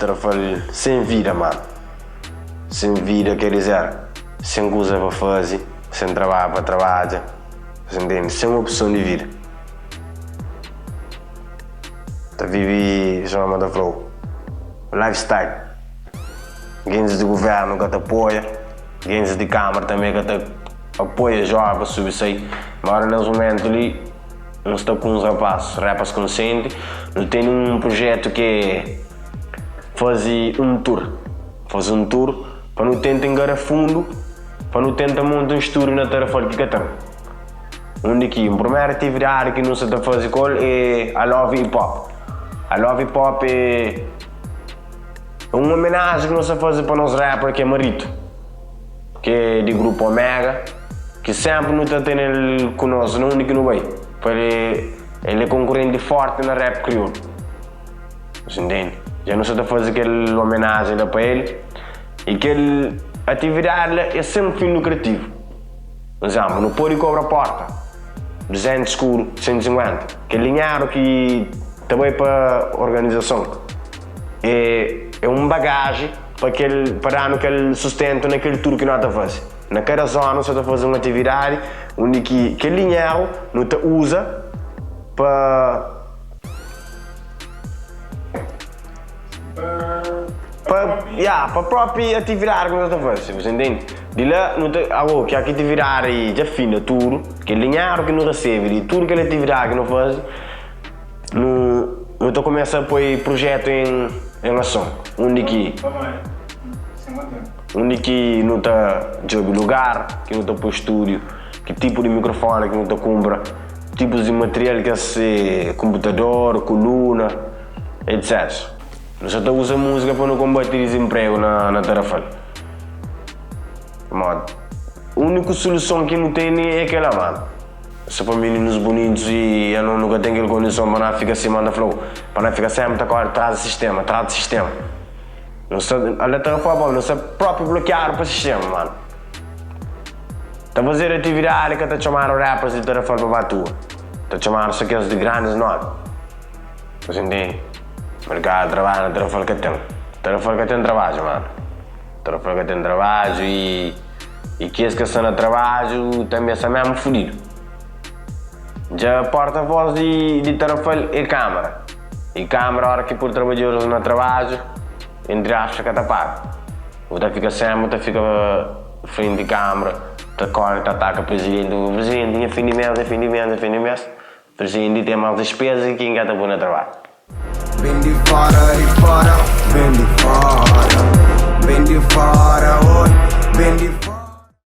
Tarrafal sen vida, mano. Sen vida quer dizer, sen kuza pa faze, sen trabadju pa trabadja, sa ntende? Sen opson di vida. Ta vive sima ma ta fla-u, lifestyle. Gentis di guvernu ka ta apoia, gentis di kamara tanbe ka ta apoia joven pa subi sai. Ma ora nes mumentu li, nu sta ku uns rapas, rapas konsienti, nu tene un prujetu ki é faze un tur, faze un tur pa nu tenta ingara fundu, pa nu tenta monta un stúdiu na Tarrafal ki ka ten. Undi ki un primeru atividadi ki nu sta ta faze ku el é I Love Hip Hop. I Love Hip Hop é un omenaji ki nu sta faze pa nos rapper ki é Marito, ki é di grupu Omega, ki senpri nu ta tene-l ku nos na undi ki nu bai, pa el é el é konkurenti forti na rap kriolu. Nhos ntende? Dja nu sta ta faze kel omenaji la pa el i kel atividadi la é sen fin lukrativu. Pur izénplu, nu pode kobra pórta 200 skudu, 150. Kel dinheru ki ta bai pa organizason é é un bagaji pa kel pa da-nu kel sustentu na kel tudu ki nu ta faze. Na kada zóna nu sta ta faze un atividadi undi ki kel dinheru nu ta uza pa. Pa, ya, pa propi atividadi ki nu ta fase, bu sa intendi? Di la nu ta, awo ki atividadi dja finda tudu, kel dinheru ki nu resebe di tudu kel atividadi ki nu fase, nu nu ta kumesa poi prujetu en en ason, undi ki undi ki nu ta djobe lugar ki nu ta poi studiu, ki tipu di mikrofoni ki nu ta kunpra, tipus di material kes konputador, kuluna. Etc. Nu sa ta uza múzika pa nu konbati dizinpregu na na Tarrafal. Pamodi úniku suluson ki nu tene é kela, mano. So pa mininus bunitus i ano nu ka ten kel kondison pa na fika sima N ta fla-u, pa na fika sénpri ta kóre tras di sistéma, tras di sistéma. Nu sta al da Tarrafal pamodi nu sta própi blokiadu pa sistéma, mano. Ta fazedu atividadi ka ta txomadu rappers di Tarrafal pa ba atua, ta txomadu so kes di grandis nomi. Você ntende? Merkadu di trabadju na Tarrafal ka ten. Tarrafal ka ten trabadju, manu. Tarrafal ka ten trabadju i i kes ki sta na trabadju tanbe sta mesmu fudidu. Dja porta voz di di Tarrafal é Kamara. I Kamara ora ki pur trabadjadoris na trabadju, entri aspas, ka ta paga. Bu ta fika senpri ta fika frenti Kamara ta kore ta ataka prizidenti, Prizidenti, nha fin di mes, nha fin di mes, nha fin di mes. Presidenti ten más dispeza ki ken ka ta poi na trabadju. Ben di fora, di fora, ben di fora.